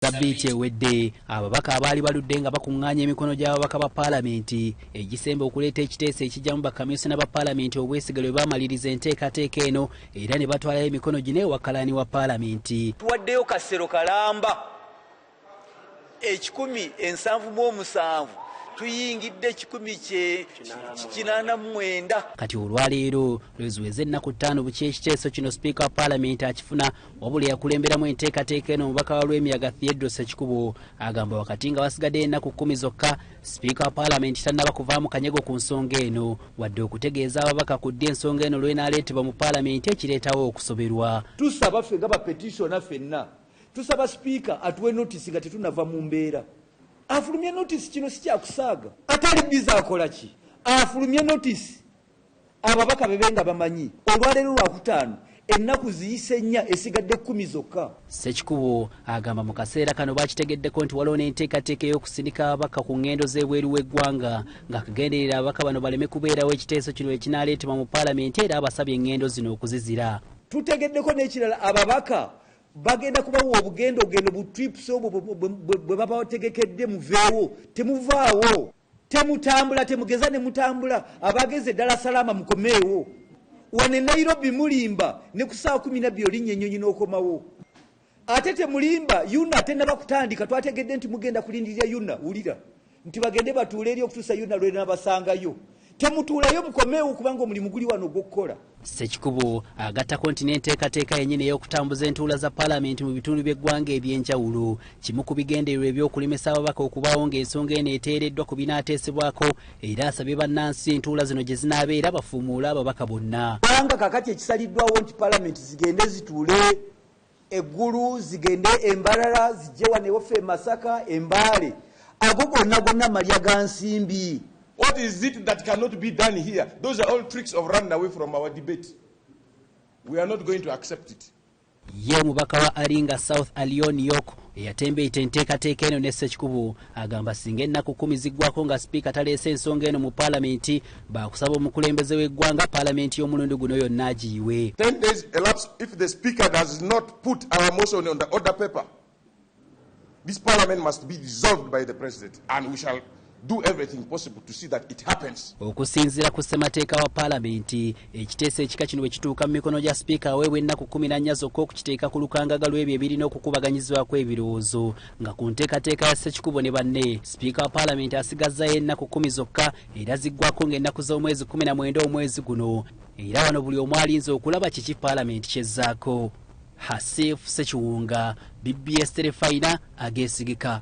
Sabbiiti ewedde, ababaka abaali baludde nga bakuŋŋaanya emikono gy'ababaka ba paalamenti egisemba okuleeta ekiteeso ekijjamu bakamisona ba paalamenti obwesige lwe baamaliriza enteekateeka eno era ne batwalayo emikono gino ewa kalaani wa paalamenti. Tuwaddeyo kasero kalamba 177, tuyingidde 189. Kati olwaleero lweziweze ennaku 5 bukya ekiteeso kino sipiika wa paalamenti akifuna, wabula yakulemberamu enteekateeka eno omubaka wa Lwemiyaga Theodore Ssekikubo agamba wakati nga wasigaddeyo ennaku 10 zokka, sipiika wa paalamenti tannaba kuvaamu kanyego ku nsonga eno wadde okutegeeza ababaka ku ddi ensonga eno lw'enaaleetebwa mu paalamenti ekireetawo okusoberwa. Tusaba ffe nga bapetitiona ffenna, tusaba sipiika atuwe notisi nga tetunava mu mbeera. Afulumye notisi, kino si kyakusaaga. Ate ali busy akola ki? Afulumye notisi ababaka bebe nga bamanyi olwaleero Lwakutaano, ennaku ziyise 4, esigadde 10 zokka. Ssekikubo agamba mu kaseera kano bakitegeddeko nti waliwo n'enteekateeka ey'okusindika ababaka ku ŋŋendo z'ebweru w'eggwanga ng'akagenderera ababaka bano baleme kubeerawo ekiteeso kino ekinaaleetebwa mu paalamenti, era abasabye eŋŋendo zino okuzizira. Tutegeddeko n'ekirala, ababaka bagenda kubawa obugendo gendo bu trips obwo bwe babategekedde, muveewo, temuvaawo, temutambula, temugeza ne mutambula. Abagenze ddala salama, mukomeewo wano e Nairobi. Mulimba ne ku ssaawa 12 olinnya ennyonyi n'okomawo. Ate temulimba, UNAA tennaba kutandika. Twategedde nti mugenda kulindirira UNAA, wulira nti bagende batuule eri okutuusa UNAA lwenabasangayo. Temutuulayo, mukomeewo kubanga omulimu guli wano ogw'okukola. Ssekikubo agattako nti n'enteekateeka yennyini ey'okutambuza entuula za paalamenti mu bitundu by'eggwanga eby'enjawulo kimu ku bigendererwa eby'okulemesa ababaka okubaawo ng'ensonga eno eteereddwa ku binaateesebwako, era asabye bannansi entuula zino gye zinaabeera bafuumuule ababaka bonna. Kubanga kakati ekisaliddwawo nti paalamenti zigende zituule eggulu, zigende embalala, zijje wano ewaffe e Masaka, Embaale, ago gonna gonna malya ga nsimbi. What is it that cannot be done here? Those are all tricks of running away from our debate. We are not going to accept it. Ye omubaka wa Aringa South Alion York eyatembeeta enteekateeka eno ne Ssekikubo agamba singa ennaku 10 ziggwako nga sipiika taleese ensonga eno mu paalamenti, baakusaba omukulembeze w'eggwanga paalamenti y'omulundi guno yonna agiyiwe. 10 days elapse if the speaker does not put our motion on the order paper. This parliament must be dissolved by the president, and we shall do everything possible to see that it happens. Okusinziira ku ssemateeka wa paalamenti, ekiteeso ekika kino bwe kituuka mu mikono gya sipiika aweebwa ennaku 14 zokka okukiteeka ku lukangaga lw'ebyo ebirina okukubaganyizibwako ebirowoozo, nga ku nteekateeka ya Ssekikubo ne banne, sipiika wa paalamenti asigazzayo ennaku 10 zokka era ziggwako ng'ennaku z'omwezi 19 omwezi guno, era wano buli omu alinze okulaba kiki paalamenti kyezzaako. Hasif Sekiwunga, BBS Terefayina ageesigika.